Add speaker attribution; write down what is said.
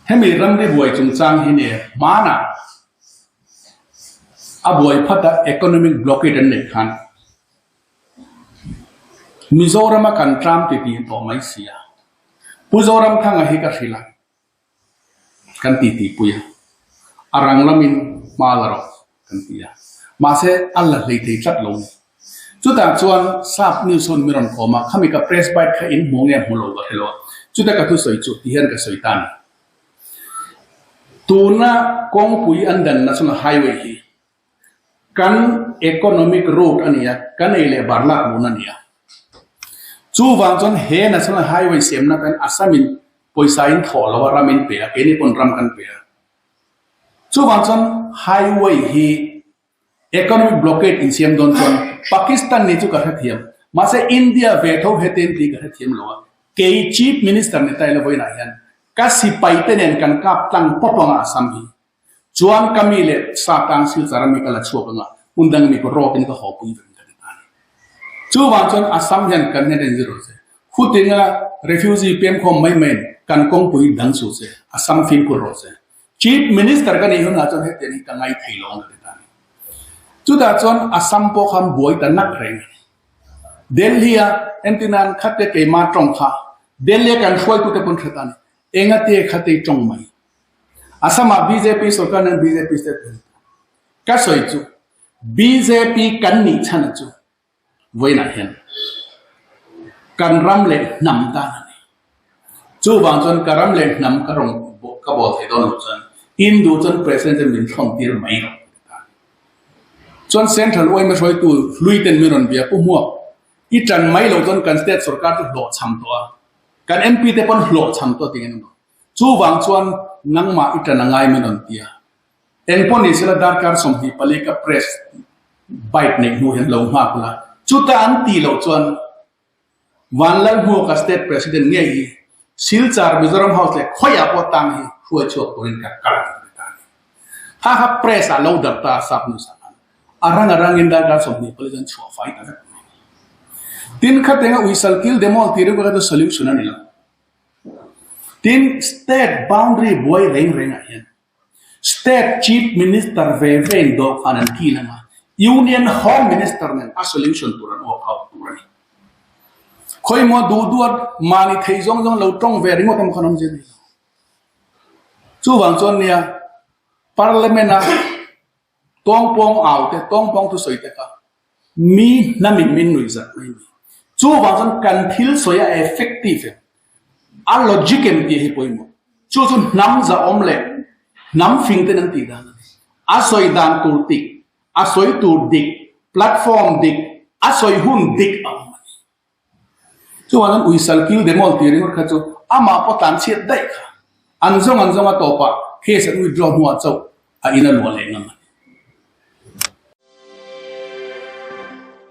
Speaker 1: Hemi ramri buai chungchang hi nia hmanah a buai phat a economic blockade an neih khan Mizorama kan tlam ti tih tawh mai si a. Pu Zoramthanga hi ka hrilh a, kan ti tih pui a, a rang lamin hma la rawh kan ti a, mahse a la hlei thei tlat lo. Chutah chuan sap news hun mi rawn kawm a, khami ka press bite kha in hmu nge hmu lo ka hre lo a, chuta ka thusawi chu ti hian ka sawi ta a ni. Tuna kawngpui an dan national highway hi kan economic road a ni a, kan ei leh bar lak luhna a ni a. Chuvang chuan he national highway siamna kan Assam in pawisa in thawh lo a, ram in pe a, keini pawn ram kan pe a. Chuvang chuan highway hi Economic blockade insiam dawn chuan Pakistan nih chu ka hrethiam, mahse India ve tho hetiang tih ka hrethiam lo a, kei Chief Minister ni ta ila vawiinah hian ka sipai te nen kan kap tlang pawp anga Assam hi chuan ka mi leh sa tang Silchar ami ka la chhuak anga hmun dang ami pawh rawt in ka haw pui vek ka ti ta a ni. Chuvang chuan Assam hian kan hnen en zir rawh se, khutinga refugee pemkhawm mai maiin kan kawngpui dang suh se, Assam fimkhur rawh se. Chief Minister ka nih hunah chuan hetiang hi ka ngai thei lo ang ka ti ta a ni. Chutah chuan Assam pawh khan buai ta nak reng a ni. Delhi-a entirnan khate keimah tawng kha Delhi-a kan hruaitute pawn hre ta a ni. Engate khate tawng mai. Assam-ah bjp sorkar nen bjp state president. Ka sawi chu bjp kan nih chhan chu Vawiinah hian kan ram leh hnam tan a ni. Chuvang chuan ka ram leh hnam ka rawn ka bawl thei dawn loh chuan Hindu chuan President ten min thlawn tir mai lo ka ti ta a ni. Chuan Central yma hruaitu hlui ten min rawn bia pu hmuak i tan mai loh chuan kan state sorkar chu hlawhchham tawh a, kan MP te pawn hlawhchham tawh tingin an rawn. Chuvang chuan nangmah i tan a ngai min rawn ti a. Engpawh ni sela darkar 24 ka press bike neih hnu hian lo nghak ula, chuta an tih loh chuan Vanlalhmuaka State President ngei hi Silchar Mizoram House leh khawiah pawh tang hi hruai chhuak turin ka kal ang ka ti ta a ni. Kha kha press ah lo darh ta a sap news ah khan a rang a rangin darkar 24 chuan chhuah fai ta vek mai. Tin khatenga uisal kil demol tih ringawt kha chu solution a ni lo. Tin state boundary buai reng rengah hian State Chief Minister ve ve in dawhkan an kil ang a, Union Home Minister nen a solution tur an work out tur a ni. Khawimaw duh duat mahni thei zawng zawng lo tawng ve ringawt emaw khan awmzia nei lo. Chuvang chuan nia Parliament a tawngpawng au te, tawngpawng thusawi te kha Mi hnamin min nuih zat mai ni. Chuvang chuan kan thil sawi a effective em, a logic em tih hi pawimawh. Chu chu hnam zahawm leh hnam fing ten an tih dan a ni. A sawi dan tur dik, a sawi tur dik, platform dik, a sawi hun dik a awm a ni. Chuvang chuan uisal kil demol tih ringawt kha chu amah pawh tlan chhiat daih kha. An zawng an zawng a tawpah case an withdraw hnuah chauh a in a luah leh ngam a ni.